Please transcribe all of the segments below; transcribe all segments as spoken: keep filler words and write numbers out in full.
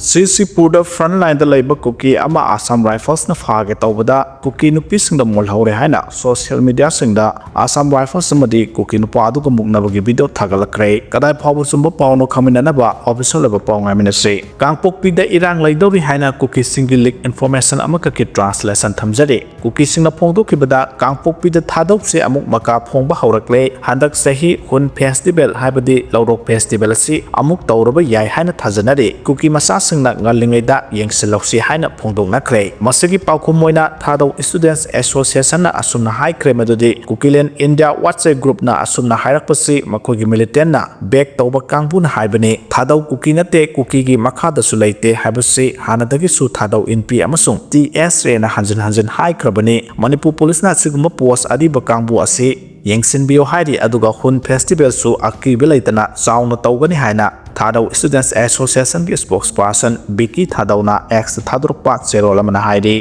ꯁꯤꯁꯤꯄꯨꯔꯗ front line ꯗ ꯂꯩꯕ ꯀꯨꯀꯤ ꯑꯃ Assam Rifles ꯅ ꯐꯥꯒꯦ ꯇꯧꯕꯗ ꯀꯨꯀꯤ ꯅꯨꯄꯤꯁꯤꯡꯗ ꯃꯣꯜꯍꯧꯔꯦ ꯍꯥꯏꯅ social media ꯁꯤꯡꯗ Assam Rifles ꯑꯃꯗꯤ ꯀꯨꯀꯤ ꯅꯨꯄꯥ ꯑꯗꯨꯒ ꯃꯨꯛꯅꯕꯒꯤ video ꯊꯥꯒꯠꯂꯛꯈ꯭ꯔꯦ꯫ ꯀꯗꯥꯏ ꯐꯥꯎꯕ ꯆꯨꯝꯕ ꯄꯥꯎꯅꯣ ꯈꯪꯃꯤꯟꯅꯅꯕ official ꯑꯣꯏꯕ ꯄꯥꯎ ꯉꯥꯏꯃꯤꯟꯅꯁꯤ꯫ ꯀꯥꯡꯄꯣꯛꯄꯤꯗ ꯏꯔꯥꯡ ꯂꯩꯗꯧꯔꯤ ꯍꯥꯏꯅ ꯀꯨꯀꯤꯁꯤꯡꯒꯤ leak information ꯑꯃꯈꯛꯀꯤ translation ꯊꯝꯖꯔꯤ꯫ ꯀꯨꯀꯤꯁꯤꯡꯅ ꯐꯣꯡꯗꯣꯛꯈꯤꯕꯗ, ꯀꯥꯡꯄꯣꯛꯄꯤꯗ ꯊꯥꯗꯧꯁꯦ ꯑꯃꯨꯛ ꯃꯀꯥ ꯐꯣꯡꯕ ꯍꯧꯔꯛꯂꯦ꯫ ꯍꯟꯗꯛ ꯆꯍꯤ ꯍꯨꯟ festival ꯍꯥꯏꯕꯗꯤ ꯂꯧꯔꯣꯛ festival ꯑꯁꯤ ꯑꯃꯨꯛ ꯇꯧꯔꯕ ꯌꯥꯏ ꯍꯥꯏꯅ ꯊꯥꯖꯅꯔꯤ꯫ ꯀꯨꯀꯤ ꯃꯆꯥꯁꯤꯡꯅ ꯉꯜꯂꯤꯉꯩꯗ ꯌꯦꯡꯁꯤꯜꯍꯧꯁꯤ ꯍꯥꯏꯅ ꯐꯣꯡꯗꯣꯛꯅꯈ꯭ꯔꯦ꯫ ꯃꯁꯤꯒꯤ ꯄꯥꯎꯈꯨꯝ ꯑꯣꯏꯅ Thadou Students Association ꯅ ꯑꯁꯨꯝꯅ ꯍꯥꯏꯈ꯭ꯔꯦ, ꯃꯗꯨꯗꯤ Kukiland India WhatsApp group ꯅ ꯑꯁꯨꯝꯅ ꯍꯥꯏꯔꯛꯄꯁꯤ ꯃꯈꯣꯏꯒꯤ militant ꯅ back ꯇꯧꯕ ꯀꯥꯡꯕꯨꯅ ꯍꯥꯏꯕꯅꯤ꯫ ꯊꯥꯗꯧ ꯀꯨꯀꯤ ꯅꯠꯇꯦ, ꯀꯨꯀꯤꯒꯤ ꯃꯈꯥꯗꯁꯨ ꯂꯩꯇꯦ ꯍꯥꯏꯕꯁꯤ ꯍꯥꯟꯅꯗꯒꯤꯁꯨ ꯊꯥꯗꯧ ꯏꯟꯄꯤ ꯑꯃꯁꯨꯡ T S A ꯅ ꯍꯟꯖꯤꯟ ꯍꯟꯖꯤꯟ ꯍꯥꯏꯈ꯭ꯔꯕꯅꯤ꯫ ꯃꯅꯤꯄꯨꯔ ꯄꯨꯂꯤꯁꯅ ꯑꯁꯤꯒꯨꯝꯕ post ꯑꯔꯤꯕ ꯀꯥꯡꯕꯨ ꯑꯁꯤ ꯌꯦꯡꯁꯤꯟꯕꯤꯌꯨ ꯍꯥꯏꯔꯤ, ꯑꯗꯨꯒ ꯍꯨꯟ festival ꯁꯨ ꯑꯀꯤꯕ ꯂꯩꯇꯅ ꯆꯥꯎꯅ ꯇꯧꯒꯅꯤ ꯍꯥꯏꯅ Thadou Students Association ꯒꯤ spokesperson ꯕꯤꯀꯤ ꯊꯥꯗꯧꯅ X ꯊꯥꯗꯣꯔꯛꯄ ꯆꯦꯔꯣꯜ ꯑꯃꯅ ꯍꯥꯏꯔꯤ꯫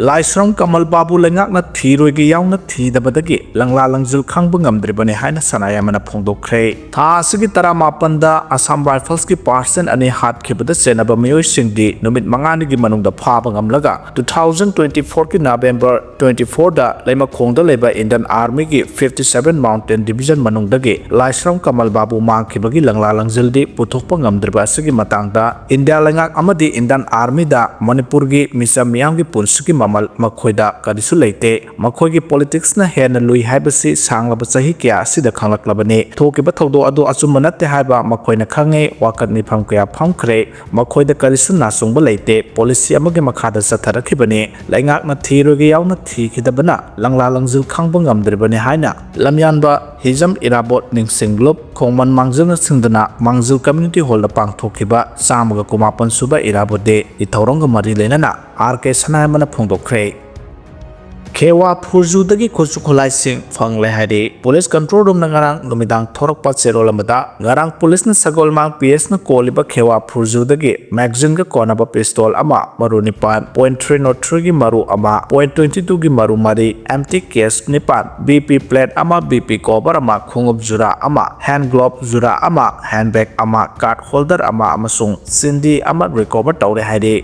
ꯂꯥꯏꯁ꯭ꯔꯝ ꯀꯃꯜ ꯕꯥꯕꯨ ꯂꯩꯉꯥꯛꯅ ꯊꯤꯔꯣꯏꯒꯦ ꯌꯥꯎꯅ ꯊꯤꯗꯕꯗꯒꯤ ꯂꯪꯂꯥ ꯂꯪꯖꯤꯜ ꯈꯪꯕ ꯉꯝꯗ꯭ꯔꯤꯕꯅꯤ ꯍꯥꯏꯅ ꯁꯅꯥꯌꯥꯏꯃꯅ ꯐꯣꯡꯗꯣꯛꯈ꯭ꯔꯦ꯫ ꯊꯥ ꯑꯁꯤꯒꯤ ꯇꯔꯥꯃꯥꯄꯟꯗ Assam Rifles ꯀꯤ percent ꯑꯅꯤ ꯍꯥꯠꯈꯤꯕꯗ ꯆꯦꯟꯅꯕ ꯃꯤꯑꯣꯏꯁꯤꯡꯗꯤ ꯅꯨꯃꯤꯠ ꯃꯉꯥꯅꯤꯒꯤ ꯃꯅꯨꯡꯗ ꯐꯥꯕ ꯉꯝꯂꯒ, two thousand twenty-four ꯒꯤ November twenty-four ꯗ ꯂꯩꯃꯈꯣꯡꯗ ꯂꯩꯕ Indian Army ꯒꯤ fifty seven Mountain Division ꯃꯅꯨꯡꯗꯒꯤ ꯂꯥꯏꯁ꯭ꯔꯝ ꯀꯃꯜ ꯕꯥꯕꯨ ꯃꯥꯡꯈꯤꯕꯒꯤ ꯂꯪꯂꯥ ꯂꯪꯖꯤꯜꯗꯤ ꯄꯨꯊꯣꯛꯄ ꯉꯝꯗ꯭ꯔꯤꯕ ꯑꯁꯤꯒꯤ ꯃꯇꯥꯡꯗ ꯏꯟꯗꯤꯌꯥ ꯂꯩꯉꯥꯛ ꯑꯃꯗꯤ Indian Army ꯗ ꯃꯅꯤꯄꯨꯔꯒꯤ ꯃꯤꯆꯝ ꯃꯤꯌꯥꯝꯒꯤ ꯄꯨꯟꯁꯤꯒꯤ ꯃꯃꯜ ꯃꯈꯣꯏꯗ ꯀꯔꯤꯁꯨ ꯂꯩꯇꯦ꯫ ꯃꯈꯣꯏꯒꯤ politics ꯅ ꯍꯦꯟꯅ ꯂꯨꯏ ꯍꯥꯏꯕꯁꯤ ꯁꯥꯡꯂꯕ ꯆꯍꯤ ꯀꯌꯥ ꯑꯁꯤꯗ ꯈꯪꯂꯛꯂꯕꯅꯤ꯫ ꯊꯣꯛꯈꯤꯕ ꯊꯧꯗꯣꯛ ꯑꯗꯨ ꯑꯆꯨꯝꯕ ꯅꯠꯇꯦ ꯍꯥꯏꯕ ꯃꯈꯣꯏꯅ ꯈꯪꯉꯦ꯫ ꯋꯥꯀꯠ ꯃꯤꯐꯝ ꯀꯌꯥ ꯐꯝꯈ꯭ꯔꯦ꯫ ꯃꯈꯣꯏꯗ ꯀꯔꯤꯁꯨ ꯅꯥꯆꯨꯡꯕ ꯂꯩꯇꯦ꯫ Policy ꯑꯃꯒꯤ ꯃꯈꯥꯗ ꯆꯠꯊꯔꯛꯈꯤꯕꯅꯤ꯫ ꯂꯩꯉꯥꯛꯅ ꯊꯤꯔꯣꯏꯒꯦ ꯌꯥꯎꯅ ꯊꯤꯈꯤꯗꯕꯅ ꯂꯪꯂꯥ ꯂꯪꯖꯤꯜ ꯈꯪꯕ ꯉꯝꯗ꯭ꯔꯤꯕꯅꯤ ꯍꯥꯏꯅ ꯂꯝꯌꯥꯟꯕ ꯍꯤꯖꯝ ꯏꯔꯥꯕꯣꯠ ꯅꯤꯡꯁꯤꯡ ꯂꯨꯞ ꯈꯣꯡꯃꯟ ꯃꯥꯡꯖꯤꯜꯅ ꯁꯤꯟꯗꯨꯅ ꯃꯥꯡꯖꯤꯜ Community Hall ꯗ ꯄꯥꯡꯊꯣꯛꯈꯤꯕ ꯆꯥꯝꯃꯒ ꯀꯨꯟꯃꯥꯄꯟ ꯁꯨꯕ ꯏꯔꯥꯕꯣꯠ Day ꯒꯤ ꯊꯧꯔꯝꯒ ꯃꯔꯤ ꯂꯩꯅꯅ R K ꯁꯅꯥꯌꯥꯏꯃꯅ ꯐꯣꯡꯗꯣꯛꯈ꯭ꯔꯦ꯫ ꯈꯦꯋꯥ ꯐꯨꯔꯖꯨꯗꯒꯤ ꯈꯨꯠꯁꯨ ꯈꯨꯠꯂꯥꯏꯁꯤꯡ ꯐꯪꯂꯦ ꯍꯥꯏꯔꯤ꯫ ꯄꯨꯂꯤꯁ ꯀꯟꯇ꯭ꯔꯣꯜ ꯔꯨꯝꯅ ꯉꯔꯥꯡ ꯅꯨꯃꯤꯗꯥꯡ ꯊꯣꯔꯛꯄ ꯆꯦꯔꯣꯜ ꯑꯃꯗ, ꯉꯔꯥꯡ ꯄꯨꯂꯤꯁꯅ ꯁꯒꯣꯜꯃꯥꯡ ꯄꯤ ꯑꯦꯁꯅ ꯀꯣꯜꯂꯤꯕ ꯈꯦꯋꯥ ꯐꯨꯔꯖꯨꯗꯒꯤ ꯃꯦꯒꯥꯖꯤꯟꯒ ꯀꯣꯟꯅꯕ ꯄꯤꯁꯇꯣꯜ ꯑꯃ, ꯃꯔꯨ ꯅꯤꯄꯥꯟ, ꯄꯣꯏꯟ ꯊ꯭ꯔꯤ ꯅꯣꯠ ꯊ꯭ꯔꯤꯒꯤ ꯃꯔꯨ ꯑꯃ, ꯄꯣꯏꯟ ꯇ꯭ꯋꯦꯟꯇꯤ ꯇꯨꯒꯤ ꯃꯔꯨ ꯃꯔꯤ, ꯑꯦꯝꯇꯤ ꯀꯦꯁ ꯅꯤꯄꯥꯟ, ꯕꯤ ꯄꯤ ꯄ꯭ꯂꯦꯠ ꯑꯃ, ꯕꯤ ꯄꯤ ꯀꯣꯚꯔ ꯑꯃ, ꯈꯣꯡꯎꯞ ꯖꯨꯔꯥ ꯑꯃ, ꯍꯦꯟ ꯒ꯭ꯂꯣꯚ ꯖꯨꯔꯥ ꯑꯃ, ꯍꯦꯟ ꯕꯦꯒ ꯑꯃ, ꯀꯥꯔꯗ ꯍꯣꯜꯗꯔ ꯑꯃ ꯑꯃꯁꯨꯡ ꯆꯤꯟꯗꯤ ꯑꯃ ꯔꯤꯀꯣꯚꯔ ꯇꯧꯔꯦ ꯍꯥꯏꯔꯤ꯫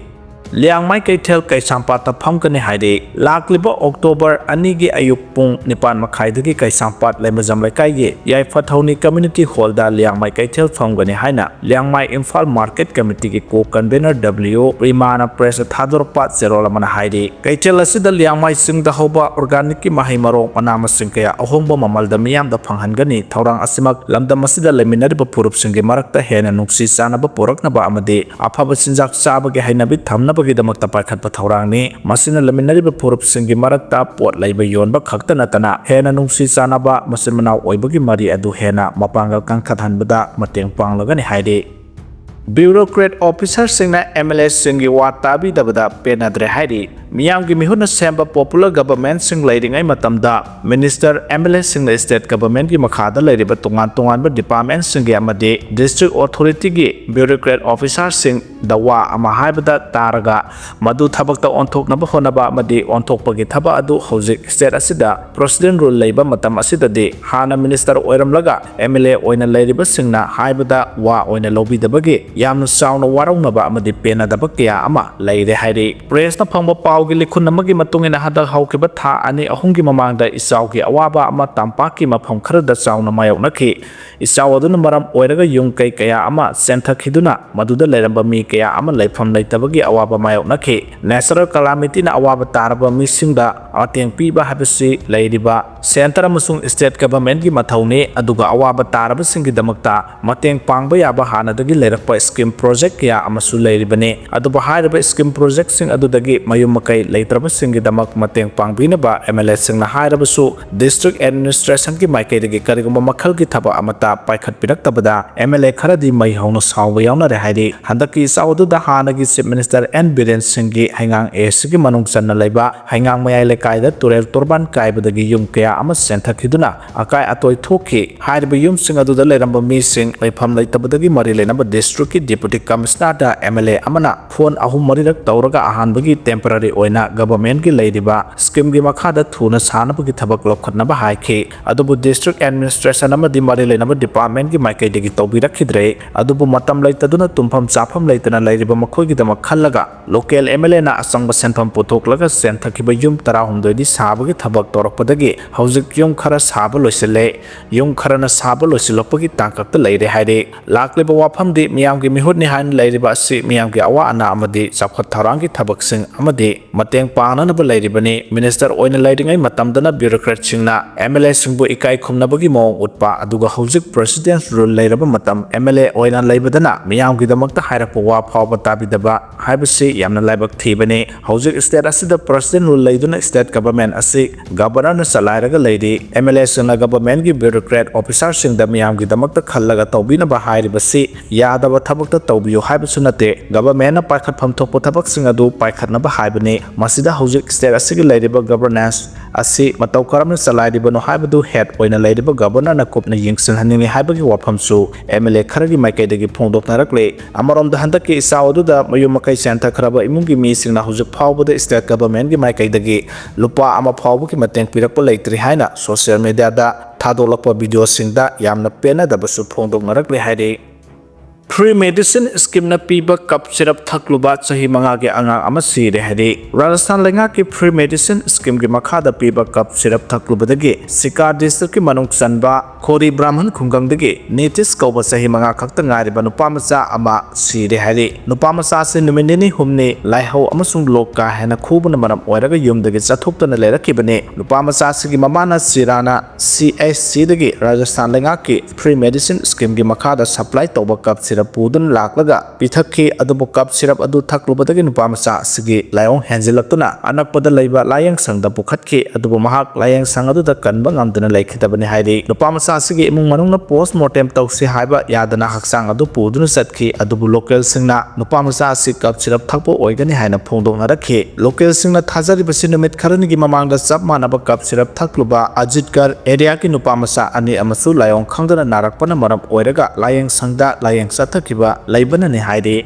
ꯂꯤꯌꯥꯡꯃꯩ ꯀꯩꯊꯦꯜ ꯀꯩꯁꯥꯝꯄꯥꯠꯇ ꯐꯝꯒꯅꯤ ꯍꯥꯏꯔꯤ꯫ ꯂꯥꯛꯂꯤꯕ ꯑꯣꯛꯇꯣꯕꯔ ꯑꯅꯤꯒꯤ ꯑꯌꯨꯛ ꯄꯨꯡ ꯅꯤꯄꯥꯟ ꯃꯈꯥꯏꯗꯒꯤ ꯀꯩꯁꯥꯝꯄꯥꯠ ꯂꯩꯃꯖꯝ ꯂꯩꯀꯥꯏꯒꯤ ꯌꯥꯏꯐ ꯊꯧꯅꯤ ꯀꯝꯃ꯭ꯌꯨꯅꯤꯇꯤ ꯍꯣꯜꯗ ꯂꯤꯌꯥꯡꯃꯩ ꯀꯩꯊꯦꯜ ꯐꯝꯒꯅꯤ ꯍꯥꯏꯅ ꯂꯤꯌꯥꯡꯃꯩ ꯏꯝꯐꯥꯜ ꯃꯥꯔꯀꯦꯠ ꯀꯃꯤꯇꯤꯒꯤ ꯀꯣ ꯀꯟꯚꯦꯅꯔ ꯗꯕ꯭ꯂꯤꯎ ꯔꯤꯃꯥꯅ ꯄ꯭ꯔꯦꯁꯇ ꯊꯥꯗꯣꯔꯛꯄ ꯆꯦꯔꯣꯜ ꯑꯃꯅ ꯍꯥꯏꯔꯤ꯫ ꯀꯩꯊꯦꯜ ꯑꯁꯤꯗ ꯂꯤꯌꯥꯡꯃꯩ ꯆꯤꯡꯗ ꯍꯧꯕ ꯑꯣꯔꯒꯥꯅꯤꯛꯀꯤ ꯃꯍꯩ ꯃꯔꯣꯡ, ꯃꯅꯥ ꯃꯁꯤꯡ ꯀꯌꯥ ꯑꯍꯣꯡꯕ ꯃꯃꯜꯗ ꯃꯤꯌꯥꯝꯗ ꯐꯪꯍꯟꯒꯅꯤ꯫ ꯊꯧꯔꯥꯡ ꯑꯁꯤꯃꯛ ꯂꯝꯗꯝ ꯑꯁꯤꯗ ꯂꯩꯃꯤꯟꯅꯔꯤꯕ ꯐꯨꯔꯨꯞꯁꯤꯡꯒꯤ ꯃꯔꯛꯇ ꯍꯦꯟꯅ ꯅꯨꯡꯁꯤ ꯆꯥꯟꯅꯕ ꯄꯨꯔꯛꯅꯕ ꯑꯃꯗꯤ ꯑꯐꯕ ꯆꯤꯟꯖꯥꯛ ꯆꯥꯕꯒꯤ ꯍꯩꯅꯕꯤ ꯊꯝꯅꯕꯒꯤꯗꯃꯛꯇ ꯄꯥꯏꯈꯠꯄ ꯊꯧꯔꯥꯡꯅꯤ꯫ ꯃꯁꯤꯅ ꯂꯩꯃꯤꯟꯅꯔꯤꯕ ꯐꯨꯔꯨꯞꯁꯤꯡꯒꯤ ꯃꯔꯛꯇ ꯄꯣꯠ ꯂꯩꯕ ꯌꯣꯟꯕ ꯈꯛꯇ ꯅꯠꯇꯅ ꯍꯦꯟꯅ ꯅꯨꯡꯁꯤ ꯆꯥꯟꯅꯕ ꯃꯆꯤꯟ ꯃꯅꯥꯎ ꯑꯣꯏꯕꯒꯤ ꯃꯔꯤ ꯑꯗꯨ ꯍꯦꯟꯅ ꯃꯄꯥꯡꯒꯜ ꯀꯟꯈꯠꯍꯟꯕꯗ ꯃꯇꯦꯡ ꯄꯥꯡꯂꯒꯅꯤ ꯍꯥꯏꯔꯤ꯫ ꯕ꯭ꯌꯨꯔꯣꯀ꯭ꯔꯦꯠ ꯑꯣꯐꯤꯁꯥꯔꯁꯤꯡꯅ ꯑꯦꯝ ꯑꯦꯜ ꯑꯦꯁꯤꯡꯒꯤ ꯋꯥ ꯇꯥꯕꯤꯗꯕꯗ ꯄꯦꯟꯅꯗ꯭ꯔꯦ ꯍꯥꯏꯔꯤ꯫ ꯃꯤꯌꯥꯝꯒꯤ ꯃꯤꯍꯨꯠꯅ ꯁꯦꯝꯕ ꯄꯣꯄꯨꯂꯔ ꯒꯚꯔꯟꯃꯦꯟꯠꯁꯤꯡ ꯂꯩꯔꯤꯉꯩ ꯃꯇꯝꯗ ꯃꯤꯅꯤꯁꯇꯔ, ꯑꯦꯝ ꯑꯦꯜ ꯑꯦꯁꯤꯡꯅ ꯁ꯭ꯇꯦꯠ ꯒꯚꯔꯟꯃꯦꯟꯠꯀꯤ ꯃꯈꯥꯗ ꯂꯩꯔꯤꯕ ꯇꯣꯉꯥꯟ ꯇꯣꯉꯥꯟꯕ ꯗꯤꯄꯥꯔꯠꯃꯦꯟꯠꯁꯤꯡꯒꯤ ꯑꯃꯗꯤ ꯗꯤꯁꯇ꯭ꯔꯤꯛ ꯑꯣꯊꯣꯔꯤꯇꯤꯒꯤ ꯕ꯭ꯌꯨꯔꯣꯀ꯭ꯔꯦꯠ ꯑꯣꯐꯤꯁꯥꯔꯁꯤꯡꯗ ꯋꯥ ꯑꯃ ꯍꯥꯏꯕꯗ ꯇꯥꯔꯒ ꯃꯗꯨ ꯊꯕꯛꯇ ꯑꯣꯟꯊꯣꯛꯅꯕ ꯍꯣꯠꯅꯕ ꯑꯃꯗꯤ ꯑꯣꯟꯊꯣꯛꯄꯒꯤ ꯊꯕꯛ ꯑꯗꯨ ꯍꯧꯖꯤꯛ ꯁ꯭ꯇꯦꯠ ꯑꯁꯤꯗ ꯄ꯭ꯔꯦꯁꯤꯗꯦꯟꯠ ꯔꯨꯜ ꯂꯩꯕ ꯃꯇꯝ ꯑꯁꯤꯗꯗꯤ ꯍꯥꯟꯅ ꯃꯤꯅꯤꯁꯇꯔ ꯑꯣꯏꯔꯝꯂꯒ ꯑꯦꯝ ꯑꯦꯜ ꯑꯦ ꯑꯣꯏꯅ ꯂꯩꯔꯤꯕꯁꯤꯡꯅ ꯍꯥꯏꯕꯗ ꯋꯥ ꯑꯣꯏꯅ ꯂꯧꯕꯤꯗꯕꯒꯤ ꯌꯥꯝꯅ ꯆꯥꯎꯅ ꯋꯥꯔꯧꯅꯕ ꯑꯃꯗꯤ ꯄꯦꯟꯅꯗꯕ ꯀꯌꯥ ꯑꯃ ꯂꯩꯔꯦ ꯍꯥꯏꯔꯤ꯫ ꯄ꯭ꯔꯦꯁꯅ ꯐꯪꯕ ꯄꯥꯎꯒꯤ ꯂꯤꯈꯨꯟ ꯑꯃꯒꯤ ꯃꯇꯨꯡ ꯏꯟꯅ ꯍꯟꯗꯛ ꯍꯧꯈꯤꯕ ꯊꯥ ꯑꯅꯤ ꯑꯍꯨꯝꯒꯤ ꯃꯃꯥꯡꯗ ꯏꯆꯥꯎꯒꯤ ꯑꯋꯥꯕ ꯑꯃ ꯇꯝꯄꯥꯛꯀꯤ ꯃꯐꯝ ꯈꯔꯗ ꯆꯥꯎꯅ ꯃꯥꯌꯣꯛꯅꯈꯤ꯫ ꯏꯆꯥꯎ ꯑꯗꯨꯅ ꯃꯔꯝ ꯑꯣꯏꯔꯒ ꯌꯨꯝ ꯀꯩ ꯀꯌꯥ ꯑꯃ ꯆꯦꯟꯊꯈꯤꯗꯨꯅ ꯃꯗꯨꯗ ꯂꯩꯔꯝꯕ ꯃꯤ ꯀꯌꯥ ꯑꯃ ꯂꯩꯐꯝ ꯂꯩꯇꯕꯒꯤ ꯑꯋꯥꯕ ꯃꯥꯌꯣꯛꯅꯈꯤ꯫ ꯅꯦꯆꯔꯦꯜ ꯀꯂꯥꯃꯤꯇꯤꯅ ꯑꯋꯥꯕ ꯇꯥꯔꯕ ꯃꯤꯁꯤꯡꯗ ꯃꯇꯦꯡ ꯄꯤꯕ ꯍꯥꯏꯕꯁꯤ ꯂꯩꯔꯤꯕ ꯁꯦꯟꯇꯔ ꯑꯃꯁꯨꯡ ꯁ꯭ꯇꯦꯠ ꯒꯚꯔꯟꯃꯦꯟꯠꯀꯤ ꯃꯊꯧꯅꯤ, ꯑꯗꯨꯒ ꯑꯋꯥꯕ ꯇꯥꯔꯕꯁꯤꯡꯒꯤꯗꯃꯛꯇ ꯃꯇꯦꯡ ꯄꯥꯡꯕ ꯌꯥꯕ ꯍꯥꯟꯅꯗꯒꯤ ꯂꯩꯔꯛꯄ ꯁ꯭ꯀꯤꯝ ꯄ꯭ꯔꯣꯖꯦꯛ ꯀꯌꯥ ꯑꯃꯁꯨ ꯂꯩꯔꯤꯕꯅꯤ꯫ ꯑꯗꯨꯕꯨ ꯍꯥꯏꯔꯤꯕ ꯁ꯭ꯀꯤꯝ ꯄ꯭ꯔꯣꯖꯦꯛꯁꯤꯡ ꯑꯗꯨꯗꯒꯤ ꯃꯌꯨꯝ ꯀꯩ ꯂꯩꯇ꯭ꯔꯕꯁꯤꯡꯒꯤꯗꯃꯛ ꯃꯇꯦꯡ ꯄꯥꯡꯕꯤꯅꯕ MLAꯁꯤꯡꯅ ꯍꯥꯏꯔꯕꯁꯨ, district administrationꯒꯤ ꯃꯥꯏꯀꯩꯗꯒꯤ ꯀꯔꯤꯒꯨꯝꯕ ꯃꯈꯜꯒꯤ ꯊꯕꯛ ꯑꯃꯠꯇ ꯄꯥꯏꯈꯠꯄꯤꯔꯛꯇꯕꯗ MLA ꯈꯔꯗꯤ ꯃꯩ ꯍꯧꯅ ꯁꯥꯎꯕ ꯌꯥꯎꯅꯔꯦ ꯍꯥꯏꯔꯤ꯫ ꯍꯟꯗꯛꯀꯤ ꯏꯆꯥꯎ ꯑꯗꯨꯗ ꯍꯥꯟꯅꯒꯤ Chief Minister N ꯕꯤꯔꯦꯟ ꯁꯤꯡꯒꯤ ꯍꯩꯉꯥꯡ ꯑꯦ ꯁꯤꯒꯤ ꯃꯅꯨꯡ ꯆꯟꯅ ꯂꯩꯕ ꯍꯩꯉꯥꯡ ꯃꯌꯥꯏ ꯂꯩꯀꯥꯏꯗ ꯇꯨꯔꯦꯜ ꯇꯣꯔꯕꯥꯟ ꯀꯥꯏꯕꯗꯒꯤ ꯌꯨꯝ ꯀꯌꯥ ꯑꯃ ꯆꯦꯟꯊꯈꯤꯗꯨꯅ ꯑꯀꯥꯏ ꯑꯇꯣꯏ ꯊꯣꯛꯈꯤ꯫ ꯍꯥꯏꯔꯤꯕ ꯌꯨꯝꯁꯤꯡ ꯑꯗꯨꯗ ꯂꯩꯔꯝꯕ ꯃꯤꯁꯤꯡ ꯂꯩꯐꯝ ꯂꯩꯇꯕꯗꯒꯤ ꯃꯔꯤ ꯂꯩꯅꯕ districtꯀꯤ Deputy Commissionerꯗ MLA ꯑꯃꯅ phone ꯑꯍꯨꯝ ꯃꯔꯤꯔꯛ ꯇꯧꯔꯒ ꯑꯍꯥꯟꯕꯒꯤ temporary ꯑꯣꯏꯅ governmentꯀꯤ ꯂꯩꯔꯤꯕ schemeꯒꯤ ꯃꯈꯥꯗ ꯊꯨꯅ ꯁꯥꯅꯕꯒꯤ ꯊꯕꯛ ꯂꯧꯈꯠꯅꯕ ꯍꯥꯏꯈꯤ꯫ ꯑꯗꯨꯕꯨ district administration ꯑꯃꯗꯤ ꯃꯔꯤ ꯂꯩꯅꯕ departmentꯀꯤ ꯃꯥꯏꯀꯩꯗꯒꯤ ꯇꯧꯕꯤꯔꯛꯈꯤꯗ꯭ꯔꯦ꯫ ꯑꯗꯨꯕꯨ ꯃꯇꯝ ꯂꯩꯇꯗꯨꯅ ꯇꯨꯝꯐꯝ ꯆꯥꯐꯝ ꯂꯩꯇꯅ ꯂꯩꯔꯤꯕ ꯃꯈꯣꯏꯒꯤꯗꯃꯛ ꯈꯜꯂꯒ local MLAꯅ ꯑꯆꯪꯕ ꯁꯦꯟꯐꯝ ꯄꯨꯊꯣꯛꯂꯒ ꯆꯦꯟꯊꯈꯤꯕ ꯌꯨꯝ ꯇꯔꯥꯍꯨꯝꯗꯣꯏꯗꯤ ꯁꯥꯕꯒꯤ ꯊꯕꯛ ꯇꯧꯔꯛꯄꯗꯒꯤ ꯍꯧꯖꯤꯛ ꯌꯨꯝ ꯈꯔ ꯁꯥꯕ ꯂꯣꯏꯁꯤꯜꯂꯦ꯫ ꯌꯨꯝ ꯈꯔꯅ ꯁꯥꯕ ꯂꯣꯏꯁꯤꯜꯂꯛꯄꯒꯤ ꯇꯥꯡꯀꯛꯇ ꯂꯩꯔꯦ ꯍꯥꯏꯔꯤ꯫ ꯂꯥꯛꯂꯤꯕ ꯋꯥꯐꯝꯗꯤ ꯃꯤꯌꯥꯝꯒꯤ ꯃꯤꯍꯨꯠꯅꯤ ꯍꯥꯏꯅ ꯂꯩꯔꯤꯕ ꯑꯁꯤ ꯃꯤꯌꯥꯝꯒꯤ ꯑꯋꯥ ꯑꯅꯥ ꯑꯃꯗꯤ ꯆꯥꯎꯈꯠ ꯊꯧꯔꯥꯡꯒꯤ ꯊꯕꯛꯁꯤꯡ ꯑꯃꯗꯤ ꯃꯇꯦꯡ ꯄꯥꯡꯅꯅꯕ ꯂꯩꯔꯤꯕꯅꯤ꯫ Minister ꯑꯣꯏꯅ ꯂꯩꯔꯤꯉꯩ ꯃꯇꯝꯗꯅ bureaucratꯁꯤꯡꯅ MLAꯁꯤꯡꯕꯨ ꯏꯀꯥꯏ ꯈꯨꯝꯅꯕꯒꯤ ꯃꯑꯣꯡ ꯎꯠꯄ, ꯑꯗꯨꯒ ꯍꯧꯖꯤꯛ President rule ꯂꯩꯔꯕ ꯃꯇꯝ MLA ꯑꯣꯏꯅ ꯂꯩꯕꯗꯅ ꯃꯤꯌꯥꯝꯒꯤꯗꯃꯛꯇ ꯍꯥꯏꯔꯛꯄ ꯋꯥ ꯐꯥꯎꯕ ꯇꯥꯕꯤꯗꯕ ꯍꯥꯏꯕꯁꯤ ꯌꯥꯝꯅ ꯂꯥꯏꯕꯛ ꯊꯤꯕꯅꯤ꯫ ꯍꯧꯖꯤꯛ state ꯑꯁꯤꯗ President rule ꯂꯩꯗꯨꯅ state government ꯑꯁꯤ Governorꯅ ꯆꯂꯥꯏꯔꯒ ꯂꯩꯔꯤ꯫ MLAꯁꯤꯡꯅ governmentꯀꯤ bureaucrat officerꯁꯤꯡꯗ ꯃꯤꯌꯥꯝꯒꯤꯗꯃꯛꯇ ꯈꯜꯂꯒ ꯇꯧꯕꯤꯅꯕ ꯍꯥꯏꯔꯤꯕꯁꯤ ꯌꯥꯗꯕ ꯊꯕꯛꯇ ꯇꯧꯕꯤꯌꯨ ꯍꯥꯏꯕꯁꯨ ꯅꯠꯇꯦ꯫ Governmentꯅ ꯄꯥꯏꯈꯠꯐꯝ ꯊꯣꯛꯄ ꯊꯕꯛꯁꯤꯡ ꯑꯗꯨ ꯄꯥꯏꯈꯠꯅꯕ ꯍꯥꯏꯕꯅꯤ꯫ ꯃꯁꯤꯗ ꯍꯧꯖꯤꯛ state ꯑꯁꯤꯒꯤ ꯂꯩꯔꯤꯕ governance ꯑꯁꯤ ꯃꯇꯧ ꯀꯔꯝꯅ ꯆꯂꯥꯏꯔꯤꯕꯅꯣ ꯍꯥꯏꯕꯗꯨ head ꯑꯣꯏꯅ ꯂꯩꯔꯤꯕ Governorꯅ ꯀꯨꯞꯅ ꯌꯦꯡꯁꯤꯟꯍꯟꯅꯤꯡꯏ ꯍꯥꯏꯕꯒꯤ ꯋꯥꯐꯝꯁꯨ MLA ꯈꯔꯒꯤ ꯃꯥꯏꯀꯩꯗꯒꯤ ꯐꯣꯡꯗꯣꯛꯅꯔꯛꯂꯤ꯫ ꯑꯃꯔꯣꯝꯗ ꯍꯟꯗꯛꯀꯤ ꯏꯆꯥꯎ ꯑꯗꯨꯗ ꯃꯌꯨꯝ ꯃꯀꯩ ꯆꯦꯟꯊꯈ꯭ꯔꯕ ꯏꯃꯨꯡꯒꯤ ꯃꯤꯁꯤꯡꯅ ꯍꯧꯖꯤꯛ ꯐꯥꯎꯕꯗ state governmentꯀꯤ ꯃꯥꯏꯀꯩꯗꯒꯤ ꯂꯨꯄꯥ ꯑꯃ ꯐꯥꯎꯕꯒꯤ ꯃꯇꯦꯡ ꯄꯤꯔꯛꯄ ꯂꯩꯇ꯭ꯔꯤ ꯍꯥꯏꯅ social mediaꯗ ꯊꯥꯗꯣꯛꯂꯛꯄ videoꯁꯤꯡꯗ ꯌꯥꯝꯅ ꯄꯦꯟꯅꯗꯕꯁꯨ ꯐꯣꯡꯗꯣꯛꯅꯔꯛꯂꯤ ꯍꯥꯏꯔꯤ꯫ Free medicine schemeꯅ ꯄꯤꯕ cough syrup ꯊꯛꯂꯨꯕ ꯆꯍꯤ ꯃꯉꯥꯒꯤ ꯑꯉꯥꯡ ꯑꯃ ꯁꯤꯔꯦ ꯍꯥꯏꯔꯤ꯫ ꯔꯥꯖꯁꯊꯥꯟ ꯂꯩꯉꯥꯛꯀꯤ free medicine schemeꯒꯤ ꯃꯈꯥꯗ ꯄꯤꯕ cough syrup ꯊꯛꯂꯨꯕꯗꯒꯤ ꯁꯤꯀꯥꯔ districtꯀꯤ ꯃꯅꯨꯡ ꯆꯟꯕ ꯈꯣꯔꯤ ꯕ꯭ꯔꯥꯍꯃꯟ ꯈꯨꯡꯒꯪꯗꯒꯤ ꯅꯤꯇꯤꯁ ꯀꯧꯕ ꯆꯍꯤ ꯃꯉꯥ ꯈꯛꯇ ꯉꯥꯏꯔꯤꯕ ꯅꯨꯄꯥ ꯃꯆꯥ ꯑꯃ ꯁꯤꯔꯦ ꯍꯥꯏꯔꯤ꯫ ꯅꯨꯄꯥ ꯃꯆꯥ ꯑꯁꯤ ꯅꯨꯃꯤꯠ ꯅꯤꯅꯤ ꯍꯨꯝꯅꯤ ꯂꯥꯏꯍꯧ ꯑꯃꯁꯨꯡ ꯂꯣꯛ ꯀꯥ ꯍꯦꯟꯅ ꯈꯨꯕꯅ ꯃꯔꯝ ꯑꯣꯏꯔꯒ ꯌꯨꯝꯗꯒꯤ ꯆꯠꯊꯣꯛꯇꯅ ꯂꯩꯔꯛꯈꯤꯕꯅꯤ꯫ ꯅꯨꯄꯥ ꯃꯆꯥ ꯑꯁꯤꯒꯤ ꯃꯃꯥꯅ ꯆꯤꯔꯥꯅ CHCꯗꯒꯤ ꯔꯥꯖꯁꯊꯥꯟ ꯂꯩꯉꯥꯛꯀꯤ free medicine schemeꯒꯤ ꯃꯈꯥꯗ supply ꯇꯧꯕ cough syrup ꯗ ꯄꯨꯗꯨꯅ ꯂꯥꯛꯂꯒ ꯄꯤꯊꯛꯈꯤ꯫ ꯑꯗꯨꯕꯨ ꯀꯞ ꯁꯤꯔꯞ ꯑꯗꯨ ꯊꯛꯂꯨꯕꯗꯒꯤ ꯅꯨꯄꯥ ꯃꯆꯥ ꯑꯁꯤꯒꯤ ꯂꯥꯏꯑꯣꯡ ꯍꯦꯟꯖꯤꯜꯂꯛꯇꯨꯅ ꯑꯅꯛꯄꯗ ꯂꯩꯕ ꯂꯥꯏꯌꯦꯡ ꯁꯪꯗ ꯄꯨꯈꯠꯈꯤ꯫ ꯑꯗꯨꯕꯨ ꯃꯍꯥꯛ ꯂꯥꯏꯌꯦꯡ ꯁꯪ ꯑꯗꯨꯗ ꯀꯟꯕ ꯉꯝꯗꯅ ꯂꯩꯈꯤꯗꯕꯅꯤ ꯍꯥꯏꯔꯤ꯫ ꯅꯨꯄꯥ ꯃꯆꯥ ꯑꯁꯤꯒꯤ ꯏꯃꯨꯡ ꯃꯅꯨꯡꯅ post mortem ꯇꯧꯁꯤ ꯍꯥꯏꯕ ꯌꯥꯗꯅ ꯍꯛꯆꯥꯡ ꯑꯗꯨ ꯄꯨꯗꯨꯅ ꯆꯠꯈꯤ꯫ ꯑꯗꯨꯕꯨ localꯁꯤꯡꯅ ꯅꯨꯄꯥ ꯃꯆꯥ ꯑꯁꯤ ꯀꯞ ꯁꯤꯔꯞ ꯊꯛꯄ ꯑꯣꯏꯒꯅꯤ ꯍꯥꯏꯅ ꯐꯣꯡꯗꯣꯛꯅꯔꯛꯈꯤ꯫ Localꯁꯤꯡꯅ ꯊꯥꯖꯔꯤꯕꯁꯤ ꯅꯨꯃꯤꯠ ꯈꯔꯅꯤꯒꯤ ꯃꯃꯥꯡꯗ ꯆꯞ ꯃꯥꯟꯅꯕ ꯀꯞ ꯁꯤꯔꯞ ꯊꯛꯂꯨꯕ ꯑꯖꯤꯠꯀꯔ areaꯒꯤ ꯅꯨꯄꯥ ꯃꯆꯥ ꯑꯅꯤ ꯑꯃꯁꯨ ꯂꯥꯏꯑꯣꯡ ꯈꯪꯗꯅ ꯅꯥꯔꯛꯄꯅ ꯃꯔꯝ ꯑꯣꯏꯔꯒ ꯂꯥꯏꯌꯦꯡ ꯁꯪꯗ ꯂꯥꯏꯌꯦꯡ ꯆꯠꯊꯈꯤꯕ ꯂꯩꯕꯅꯅꯤ ꯍꯥꯏꯔꯤ꯫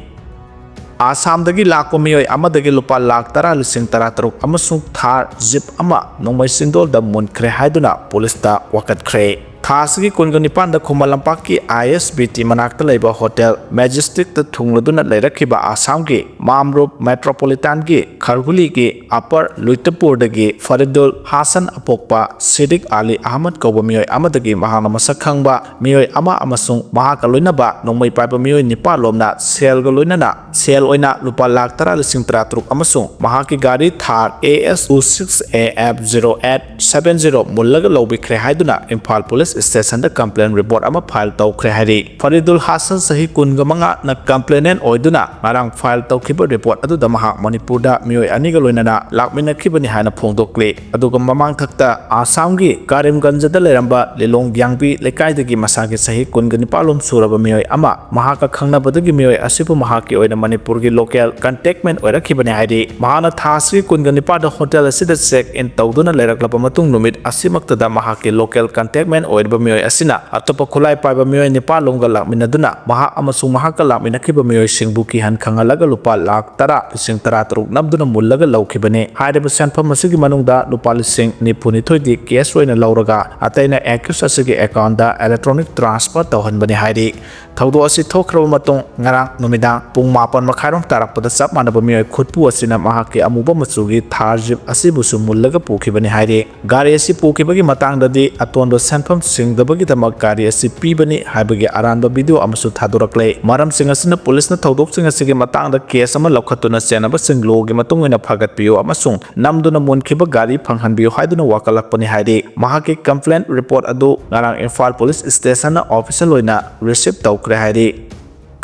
ꯑꯁꯥꯝꯗꯒꯤ ꯂꯥꯛꯄ ꯃꯤꯑꯣꯏ ꯑꯃꯗꯒꯤ ꯂꯨꯄꯥ ꯂꯥꯈ ꯇꯔꯥ ꯂꯤꯁꯤꯡ ꯇꯔꯥꯇꯔꯨꯛ ꯑꯃꯁꯨꯡ ꯊꯥꯔ ꯖꯤꯞ ꯑꯃ ꯅꯣꯡꯃꯩ ꯆꯤꯡꯗꯣꯜꯗ ꯃꯨꯟꯈ꯭ꯔꯦ ꯍꯥꯏꯗꯨꯅ ꯄꯨꯂꯤꯁꯇ ꯋꯥꯀꯠꯈ꯭ꯔꯦ꯫ ꯊꯥ ꯑꯁꯤꯒꯤ ꯀꯨꯟꯒ ꯅꯤꯄꯥꯟꯗ ꯈꯨꯃꯟ ꯂꯝꯄꯥꯛꯀꯤ ISBT ꯃꯅꯥꯛꯇ ꯂꯩꯕ ꯍꯣꯇꯦꯜ ꯃꯦꯖꯦꯁꯇꯤꯛꯇ ꯊꯨꯡꯂꯗꯨꯅ ꯂꯩꯔꯛꯈꯤꯕ ꯑꯁꯥꯝꯒꯤ ꯃꯥꯝꯔꯨꯞ ꯃꯦꯇ꯭ꯔꯣꯄꯣꯂꯤꯇꯥꯟꯒꯤ ꯈꯔꯒꯨꯂꯤꯒꯤ ꯑꯄꯔ ꯂꯨꯏꯇꯄꯨꯔꯗꯒꯤ ꯐꯔꯤꯗꯨꯜ ꯍꯥꯁꯟ ꯑꯄꯣꯛꯄ ꯁꯤꯗꯤꯛ ꯑꯥꯂꯤ ꯑꯍꯃꯗ ꯀꯧꯕ ꯃꯤꯑꯣꯏ ꯑꯃꯗꯒꯤ ꯃꯍꯥꯛꯅ ꯃꯁꯛ ꯈꯪꯕ ꯃꯤꯑꯣꯏ ꯑꯃ ꯑꯃꯁꯨꯡ ꯃꯍꯥꯛꯀ ꯂꯣꯏꯅꯕ ꯅꯣꯡꯃꯩ ꯄꯥꯏꯕ ꯃꯤꯑꯣꯏ ꯅꯤꯄꯥꯜ ꯂꯣꯝꯅ ꯁꯦꯜꯒ ꯂꯣꯏꯅꯅ ꯁꯦꯜ ꯑꯣꯏꯅ ꯂꯨꯄꯥ ꯂꯥꯈ ꯇꯔꯥ ꯂꯤꯁꯤꯡ ꯇꯔꯥꯇꯔꯨꯛ ꯑꯃꯁꯨꯡ ꯃꯍꯥꯛꯀꯤ ꯒꯥꯔꯤ ꯊꯥꯔ AS two six A F zero eight seven zero ꯃꯨꯜꯂꯒ ꯂꯧꯕꯤꯈ꯭ꯔꯦ ꯍꯥꯏꯗꯨꯅ ꯏꯝꯐꯥꯜ ꯄꯨꯂꯤꯁ ꯁ꯭ꯇꯦꯁꯟꯗ complaint report ꯑꯃ file ꯇꯧꯈ꯭ꯔꯦ ꯍꯥꯏꯔꯤ꯫ ꯐꯔꯤꯗꯨꯜ ꯍꯥꯁꯟ ꯆꯍꯤ ꯀꯨꯟꯒ ꯃꯉꯥꯅ complainant ꯑꯣꯏꯗꯨꯅ ꯉꯔꯥꯡ file ꯇꯧꯈꯤꯕ report ꯑꯗꯨꯗ ꯃꯍꯥꯛ ꯃꯅꯤꯄꯨꯔꯗ ꯃꯤꯑꯣꯏ ꯑꯅꯤꯒ ꯂꯣꯏꯅꯅ ꯂꯥꯛꯃꯤꯟꯅꯈꯤꯕꯅꯤ ꯍꯥꯏꯅ ꯐꯣꯡꯗꯣꯛꯂꯤ꯫ ꯑꯗꯨꯒ ꯃꯃꯥꯡꯊꯛꯇ ꯑꯁꯥꯝꯒꯤ ꯀꯥꯔꯤꯝꯒꯟꯖꯗ ꯂꯩꯔꯝꯕ ꯂꯤꯂꯣꯡ ꯌꯥꯡꯕꯤ ꯂꯩꯀꯥꯏꯗꯒꯤ ꯃꯁꯥꯒꯤ ꯆꯍꯤ ꯀꯨꯟꯒ ꯅꯤꯄꯥꯜ ꯂꯣꯝ ꯁꯨꯔꯕ ꯃꯤꯑꯣꯏ ꯑꯃ ꯃꯍꯥꯛꯀ ꯈꯪꯅꯕꯗꯒꯤ ꯃꯤꯑꯣꯏ ꯑꯁꯤꯕꯨ ꯃꯍꯥꯛꯀꯤ ꯑꯣꯏꯅ ꯃꯅꯤꯄꯨꯔꯒꯤ local contact man ꯑꯣꯏꯔꯛꯈꯤꯕꯅꯤ ꯍꯥꯏꯔꯤ꯫ ꯃꯍꯥꯛꯅ ꯊꯥ ꯑꯁꯤꯒꯤ ꯀꯨꯟꯒ ꯅꯤꯄꯥꯟꯗ ꯍꯣꯇꯦꯜ ꯑꯁꯤꯗ check in ꯇꯧꯗꯨꯅ ꯂꯩꯔꯛꯂꯕ ꯃꯇꯨꯡ ꯅꯨꯃꯤꯠ ꯑꯁꯤꯃꯛꯇꯗ ꯃꯍꯥꯛꯀꯤ local contact man ꯑꯣꯏꯔꯤꯕ ꯃꯤꯑꯣꯏ ꯑꯁꯤꯅ ꯑꯇꯣꯞꯄ ꯈꯨꯠꯂꯥꯏ ꯄꯥꯏꯕ ꯃꯤꯑꯣꯏ ꯅꯤꯄꯥꯜ ꯂꯣꯝꯒ ꯂꯥꯛꯃꯤꯟꯅꯗꯨꯅ ꯃꯍꯥꯛ ꯑꯃꯁꯨꯡ ꯃꯍꯥꯛꯀ ꯂꯥꯛꯃꯤꯟꯅꯈꯤꯕ ꯃꯤꯑꯣꯏꯁꯤꯡꯕꯨ ꯀꯤꯍꯟ ꯈꯪꯍꯜꯂꯒ ꯂꯨꯄꯥ ꯂꯥꯈ ꯇꯔꯥ ꯂꯤꯁꯤꯡ ꯇꯔꯥꯇꯔꯨꯛ ꯅꯝꯗꯨꯅ ꯃꯨꯜꯂꯒ ꯂꯧꯈꯤꯕꯅꯤ꯫ ꯍꯥꯏꯔꯤꯕ ꯁꯦꯟꯐꯝ ꯑꯁꯤꯒꯤ ꯃꯅꯨꯡꯗ ꯂꯨꯄꯥ ꯂꯤꯁꯤꯡ ꯅꯤꯐꯨ ꯅꯤꯊꯣꯏꯗꯤ cash ꯑꯣꯏꯅ ꯂꯧꯔꯒ ꯑꯇꯩꯅ accused ꯑꯁꯤꯒꯤ accountꯗ electronic transfer ꯇꯧꯍꯟꯕꯅꯤ ꯍꯥꯏꯔꯤ꯫ ꯊꯧꯗꯣꯛ ꯑꯁꯤ ꯊꯣꯛꯈ꯭ꯔꯕ ꯃꯇꯨꯡ ꯉꯔꯥꯡ ꯅꯨꯃꯤꯗꯥꯡ ꯄꯨꯡ ꯃꯥꯄꯟ ꯃꯈꯥꯏꯔꯣꯝ ꯇꯥꯔꯛꯄꯗ ꯆꯞ ꯃꯥꯟꯅꯕ ꯃꯤꯑꯣꯏ ꯈꯨꯠꯄꯨ ꯑꯁꯤꯅ ꯃꯍꯥꯛꯀꯤ ꯑꯃꯨꯕ ꯃꯆꯨꯒꯤ ꯊꯥꯔ ꯖꯤꯞ ꯑꯁꯤꯕꯨꯁꯨ ꯃꯨꯜꯂꯒ ꯄꯨꯈꯤꯕꯅꯤ ꯍꯥꯏꯔꯤ꯫ ꯒꯥꯔꯤ ꯑꯁꯤ ꯄꯨꯈꯤꯕꯒꯤ ꯃꯇꯥꯡꯗꯗꯤ ꯑꯇꯣꯟꯕ ꯁꯦꯟꯐꯝ ꯁꯤꯡꯗꯕꯒꯤꯗꯃꯛ ꯒꯥꯔꯤ ꯑꯁꯤ ꯄꯤꯕꯅꯤ ꯍꯥꯏꯕꯒꯤ ꯑꯔꯥꯟꯕ video ꯑꯃꯁꯨ ꯊꯥꯗꯣꯔꯛꯂꯦ꯫ ꯃꯔꯝꯁꯤꯡ ꯑꯁꯤꯅ ꯄꯨꯂꯤꯁꯅ ꯊꯧꯗꯣꯛꯁꯤꯡ ꯑꯁꯤꯒꯤ ꯃꯇꯥꯡꯗ case ꯑꯃ ꯂꯧꯈꯠꯇꯨꯅ ꯆꯦꯟꯅꯕꯁꯤꯡ lawꯒꯤ ꯃꯇꯨꯡ ꯏꯟꯅ ꯐꯒꯠꯄꯤꯌꯨ ꯑꯃꯁꯨꯡ ꯅꯝꯗꯨꯅ ꯃꯨꯟꯈꯤꯕ ꯒꯥꯔꯤ ꯐꯪꯍꯟꯕꯤꯌꯨ ꯍꯥꯏꯗꯨꯅ ꯋꯥꯀꯠꯂꯛꯄꯅꯤ ꯍꯥꯏꯔꯤ꯫ ꯃꯍꯥꯛꯀꯤ complaint report ꯑꯗꯨ ꯉꯔꯥꯡ ꯏꯝꯐꯥꯜ ꯄꯨꯂꯤꯁ ꯁ꯭ꯇꯦꯁꯟꯅ official ꯑꯣꯏꯅ receive ꯇꯧꯈ꯭ꯔꯦ ꯍꯥꯏꯔꯤ꯫